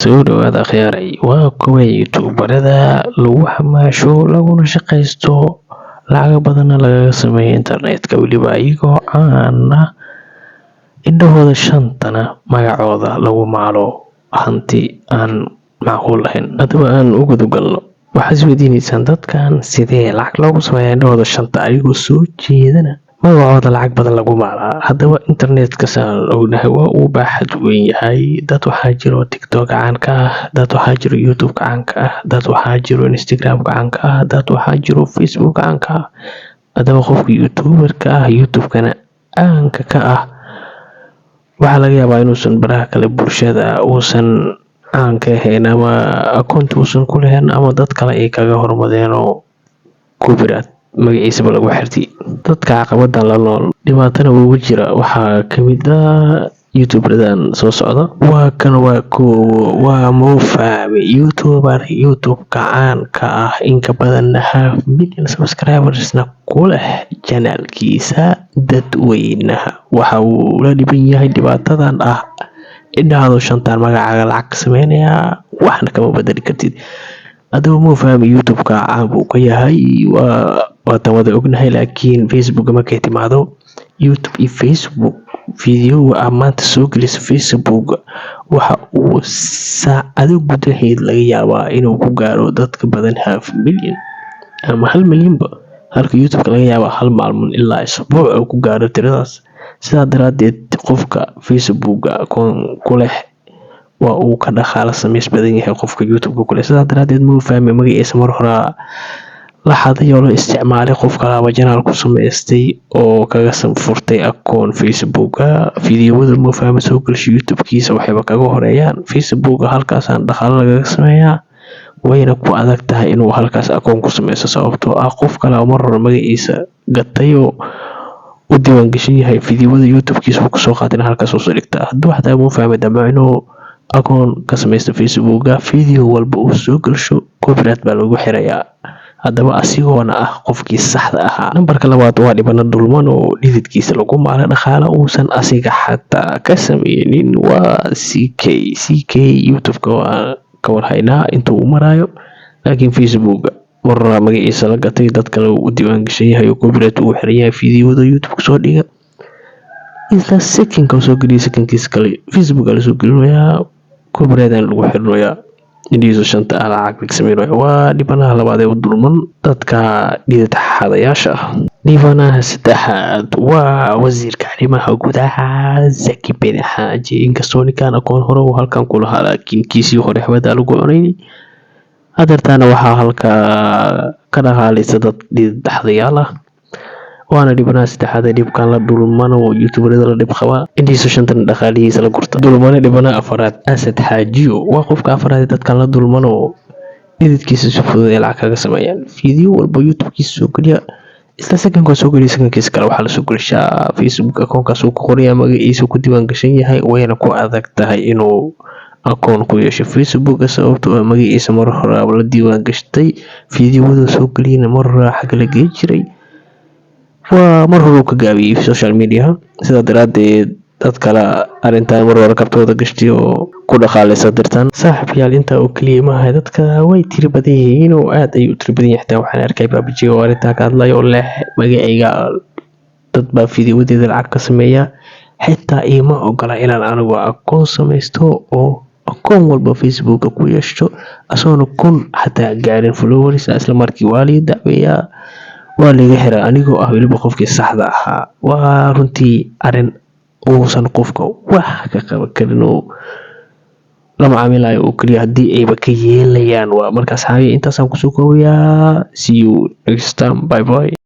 Soo dhawaada akhyaaray, waa kuwa youtuberada lagu xamaasho laguna shaqaysto, lacago badanna lagaga sameeyo internetka, weliba iyagoo caan ah, indhahooda shantana magacooda lagu maalo hanti aan macquul ahayn. Haddaba aan u gudagalno. Waxaad isweydiineysaan, dadkan sidee lacag loogu sameeyaa indhahooda shanta, ayagoo soo jeedana magacooda lacag badan lagu maalaa? Haddaba internetka, saan ognahay, waa uu baaxad weyn yahay. Dad waxaa jiro TikTok caan ka ah, dad waxaa jiro YouTube caan ka ah, dad waxaa jiro Instagram caan ka ah, dad waxaa jiro Facebook caan ka ah. Haddaba qofka youtuberka ah, YouTube-kana caanka ka ah, waxaa laga yaabaa inuusan baraha kale bulshada uusan caan ka ahayn ama account uusan ku lahayn ama dad kale ay kaga hormadeen oo copyright magaciisaba lagu xirtay. Dadka caqabadan la nool, dhibaatana ugu jira, waxaa kamid ah youtuberadan soo socda. Waa kan, waa koowo, waa Mofahmi, youtuber YouTube-ka caan ka ah, inka badan half million subscribersna ku leh channelkiisa. Dadweynaha waxa uu la dhiban yahay dhibaatadan ah indhahaado shantaan magacaaga lacag ka sameynayaa, waxna kama bedeli kartid. Haddaba Mofahmi YouTube-ka caan buu ka yahay, waatan wada ognahay, laakiin Facebook markay timaado, YouTube iyo Facebook, videoga aad maanta soo geliso Facebook waxa uu saacado gudaheed laga yaabaa inuu ku gaaro dadka badan half million ama 1 milyanba, halka YouTube-ka laga yaaba hal maalmood ilaa isbuuc uu ku gaaro tiradaas. Sidaa daraadeed qofka Facebook akoon ku leh waa uu ka dhaqaalo samays badan yahay qofka YouTube-ka ku leh. Sidaa daraadeed Mofahmi magaciisa mar horaa la xaday oo la isticmaalay, qof kalaaba channel ku samaystay oo kaga furtay akoon Facebooka. Fiidiyowada Mofahmi soo gelshay YouTube-kiisa waxayba kaga horeeyaan Facebooka, halkaasaan dhaqaalo lagaga sameeyaa, wayna ku adag tahay inuu halkaas akoon ku sameysto, sababtoo ah qof kale mar hore magaciisa gatay oo u diiwaan gashan yahay. Fiidiyowada YouTube-kiisa uu kusoo qaatayna halkaas usoo dhigtaa. Hadduu xataa Mofahmi damco inuu akoon ka sameysto Facebooka, video walba uu soo gelsho copyright baa lagu xirayaa, haddaba asigoona ah qofkii saxda ahaa. Nambarka labaad waa dhibano dulman oo dhididkiisa lagu maalay dhaqaale uusan asiga xataa ka sameynin. Waa CK. CK YouTube-ka waa ka warhaynaa intuu u maraayo, laakiin Facebook marna magaciisa la gatay, dad kale uu u diiwaan gashan yahay oo copyright uu xiran yahay. Fiidiyowada YouTube soo dhiga, isla secondka soo geliya, secondkiisa kale Facebook lasoo gelinayaa, copyright lagu xirinayaa, indhihiisa shanta ah lacag laga sameynaya. Waa dhibanaha labaad ee u dulman dadka dhidid xadayaasha ah. Dhibanaha saddexaad waa wasiirka arrimaha gudaha, Zaki Bin Xaaji. Inkastoo ninkan aqoon hore uu halkan ku lahaa, laakiin kiisii hore hawada lagu cunay. Hadeertaana waxaa halkaa ka dhaqaalaysa dad dhidid xadayaal ah, waana dhibanaha saddexaad ee dhibkan la dhulman oo youtuberada la dhib qaba, indhihiisa shantana dhaqaalihiisa la gurta. Dulmane dhibanaha afaraad, Asad Xaajiyo, waa qofka afraad ee dadkan la dulman oo dhididkiisa si fudud ay lacag kaga sameeyaan. Video walba YouTube-kiisa soo geliya, isla secondka soo geliya, secondkiisa kale waxaa lasoo gelishaa Facebook. Akoonkaas uu ku qoraya, magaciisa ku diiwaan gashan yahay, wayna ku adag tahay inuu akoon ku yeesho Facebook, sababtoo ah magaciisa mar hore la diiwaan gashtay, fiidiyowada soo geliyana mar hore xagga la geyn jiray, waa mar hore uu ka gaabiyey social media. Sidaa daraadeed dad kale arrintan mar hore kabtooda gashtay oo ku dhaqaaleysa dirtan. Saaxiibayaal, intaa oo keliya maaha, dadka way tiri badan yihiin oo aad ay u tiri badan yihiin. Xitaa waxaan arkay Baabajey oo arrintaa ka hadlaya oo leh magacayga dad baa fiidiyowadeeda lacag ka sameeya, xitaa iima ogola inaan anigu akoon samaysto oo akoon walba Facebooka ku yeesho. Asagoona 1000 xataa gaarin followers, isla markii waa lii dacweeyaa, waa liiga xiraa, anigoo ah weliba qofkii saxda ahaa. Waa runtii arrin uusan qofka wax ka qaban karin oo la macaamilayo oo keliya haddii ayba ka yeelayaan. Waa marka asxaabi, intaasaan kusoo koobayaa. See you next time, bye bye.